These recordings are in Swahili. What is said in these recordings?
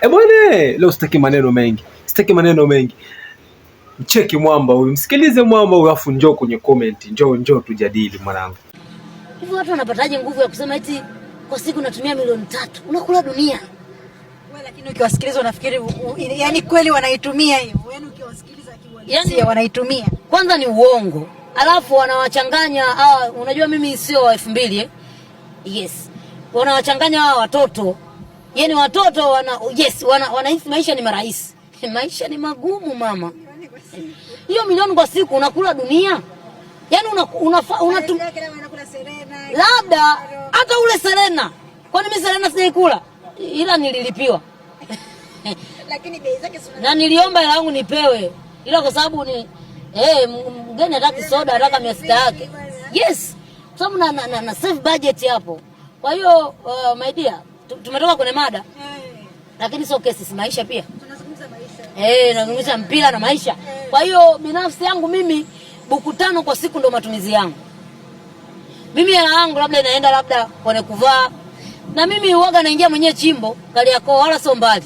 E bwana, leo sitaki maneno mengi, sitaki maneno mengi. Mcheki mwamba huyu, msikilize mwamba huyu, afu njoo kwenye comment, njoo njoo tujadili mwanangu. Hivi watu wanapataje nguvu ya kusema eti kwa siku natumia milioni 3? Unakula dunia. Wewe, lakini ukiwasikiliza unafikiri yaani kweli wanaitumia hiyo. Yaani ukiwasikiliza kiuhalisia Yani, wanaitumia. Kwanza ni uongo, alafu wanawachanganya hawa. Unajua mimi sio wa 2000, eh? Yes, wanawachanganya hawa watoto, yaani watoto wana yes, wanahisi maisha ni marahisi. Maisha ni magumu, mama. Hiyo milioni kwa siku unakula dunia, yaani una, labda hata ule Serena. Kwani mimi Serena sijaikula, ila nililipiwa. Lakini bei zake si Na niliomba hela yangu nipewe, ila kwa sababu ni mgeni hataki soda, hataka 600 yake. Yes, kwa sababu na save budget hapo. Kwa hiyo my dear, tumetoka kwenye mada, lakini sio kesi, si maisha pia. Tunazungumza maisha. Eh, nazungumza mpira na maisha. Kwa hiyo binafsi yangu mimi buku 5 kwa siku ndo matumizi yangu. Mimi hela yangu labda inaenda labda kwenye kuvaa. Na mimi huwaga naingia mwenyewe chimbo Kariakoo, wala sio mbali.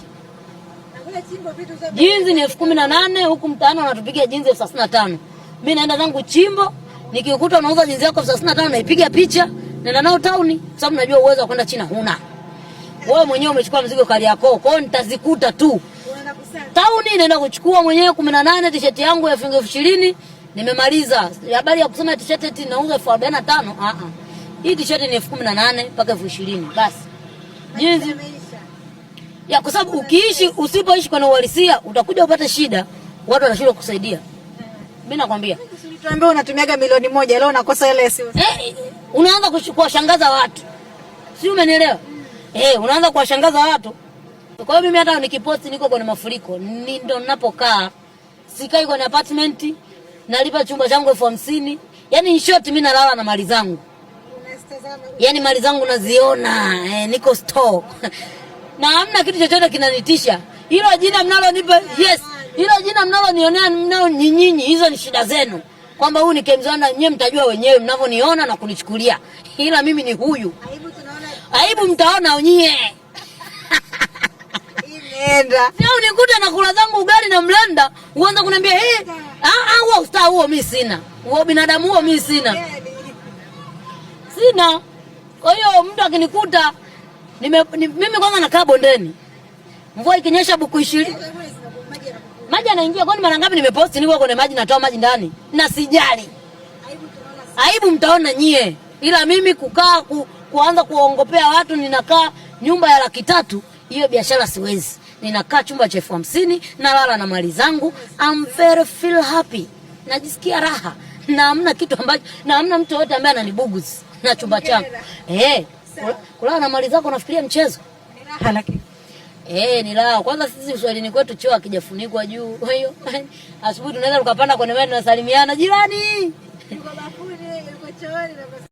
Na kule chimbo vitu zote Jinzi ni 18,000, huku mtaani wanatupiga jinzi 35,000. Mimi naenda zangu chimbo, nikikuta unauza jinzi yako 35,000 naipiga picha, naenda nao tauni, kwa sababu najua uwezo wa kwenda China huna. Wewe mwenyewe umechukua mzigo Kariakoo, kwa hiyo nitazikuta tu. Unaenda kusanya. Tauni naenda kuchukua mwenyewe 18 t-shirt yangu ya shilingi 20,000, nimemaliza. Habari ya kusema t-shirt eti nauza 45,000, ah ah. Hii t-shirt ni 18,000 mpaka 20,000 basi. Jinzi Imeisha. Ya kwa sababu ukiishi usipoishi kwa uhalisia utakuja upate shida, watu watashindwa kukusaidia. Mimi nakwambia. Tuambie, unatumiaga milioni 1 leo unakosa ile si Eh, unaanza kuwashangaza watu. Si umenielewa? Eh, unaanza kuwashangaza watu. Kwa hiyo mimi hata nikiposti niko kwenye mafuriko, ni ndo ninapokaa. Sikai kwenye apartment, nalipa chumba changu 50,000. Yaani in short mimi nalala na mali zangu. Unazitazama. Yaani mali zangu naziona, niko store. Na hamna kitu chochote kinanitisha. Hilo jina mnalonipa, yes, hilo jina mnalonionea mnao nyinyi, hizo ni shida zenu. Kwamba huyu ni Kemzwana, nyewe mtajua wenyewe mnavyoniona na kunichukulia. Ila mimi ni huyu. Aibu tunaona. Aibu mtaona nyie. Imeenda. Sio unikute na kula zangu ugali na mlenda, uanze kuniambia, "Eh, ah ah, huo ustaa huo mimi sina. Huo binadamu huo mimi sina." Sina. Kwa hiyo mtu akinikuta mimi kwanza nakaa bondeni. Mvua ikinyesha buku 20 maji yanaingia. Kwani mara ngapi nimeposti niko kwenye maji, natoa maji ndani na sijali. Aibu mtaona nyie. Ila mimi kukaa kuanza kuongopea watu ninakaa nyumba ya 300,000, hiyo biashara siwezi. Ninakaa chumba cha 50,000, nalala na mali zangu. I'm very feel happy. Najisikia raha. Na hamna kitu ambacho, na hamna mtu yote ambaye ananibuguzi na chumba changu. Eh, kulala na mali zako nafikiria mchezo. Ni raha lakini. Eh, ni raha. Kwanza sisi uswahilini kwetu choo hakijafunikwa juu. Kwa hiyo asubuhi tunaweza tukapanda kwenye maji tunasalimiana jirani. Yuko bafuni, yuko chooni na